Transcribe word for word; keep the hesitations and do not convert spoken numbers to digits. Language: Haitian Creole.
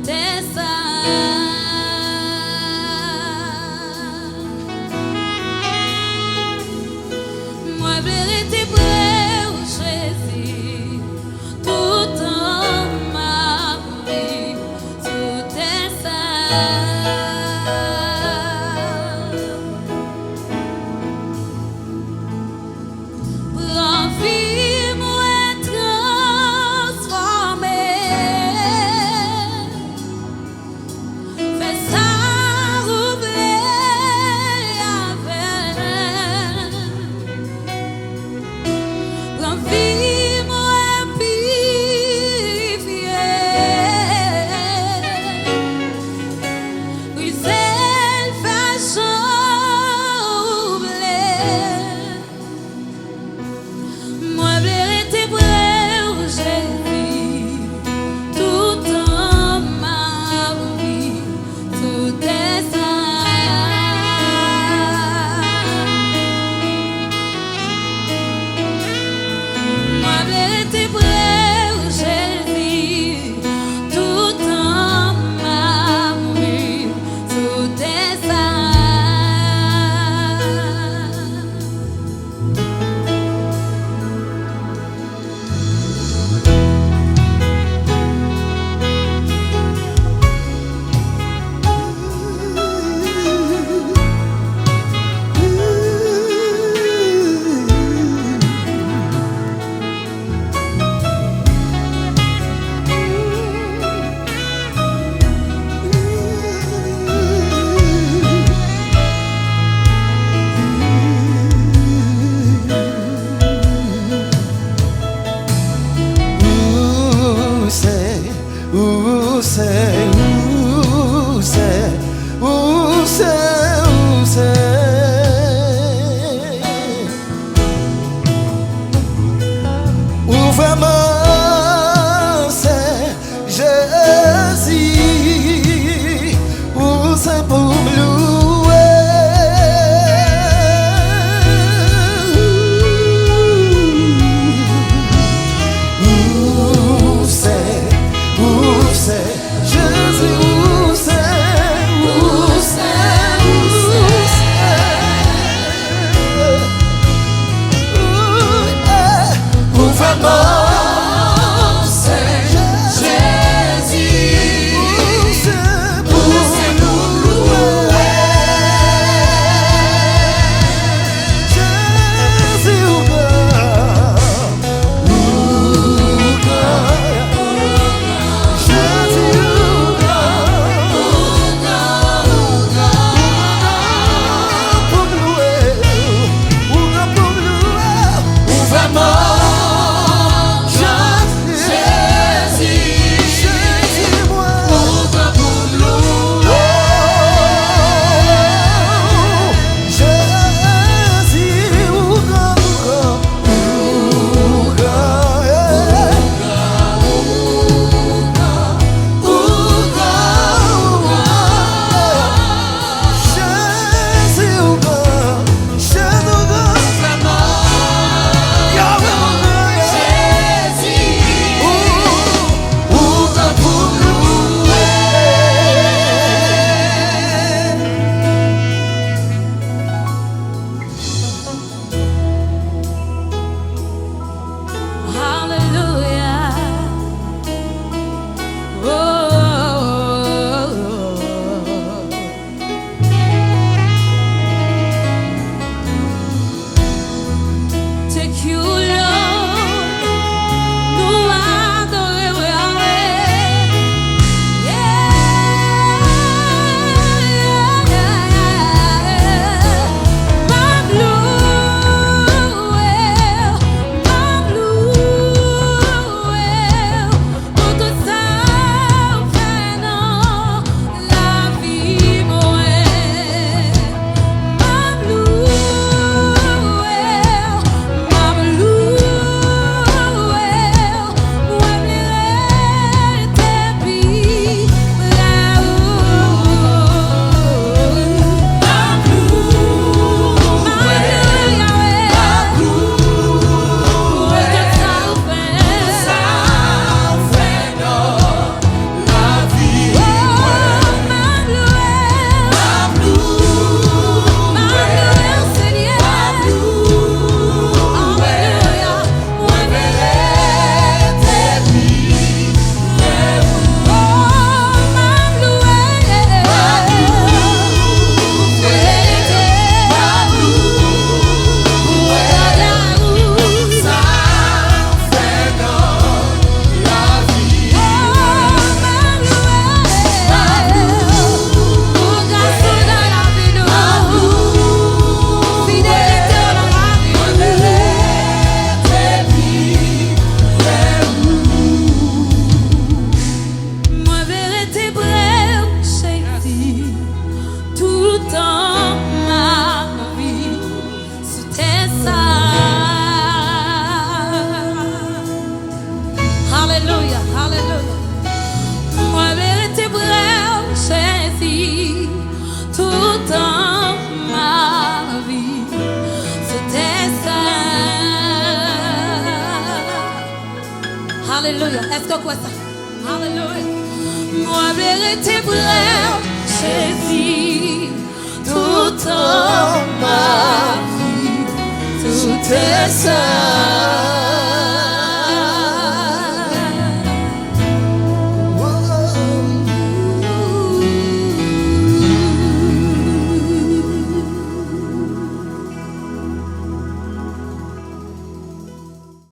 tè sa. Mwen vle rete pre w, Jezi, toutan m ap viv sou tè sa. Pran vi mwen, transfòme. Fè sa ou vle avè m. Pran vi mwen, pirifye. Brize l fason ou vle. Mwen vle rete pre w, Jezi, toutan m ap viv sou tè sa. Mwen vle rete pre w, Jezi, toutan m ap viv sou tè sa. Ou se, ou se, ou se, ou se, ou se. Ou vrèman se Jezi, ou se pou m louwe. Ou se, ou se, Jezi, ou se, ou se, ou se. Ou fè mò, se Jezi. Ou se pou louwe. Alelouya. Èske w kwè sa? Alelouya. Mwen vle rete prè w, Jezi, toutan ma vi, tout sa.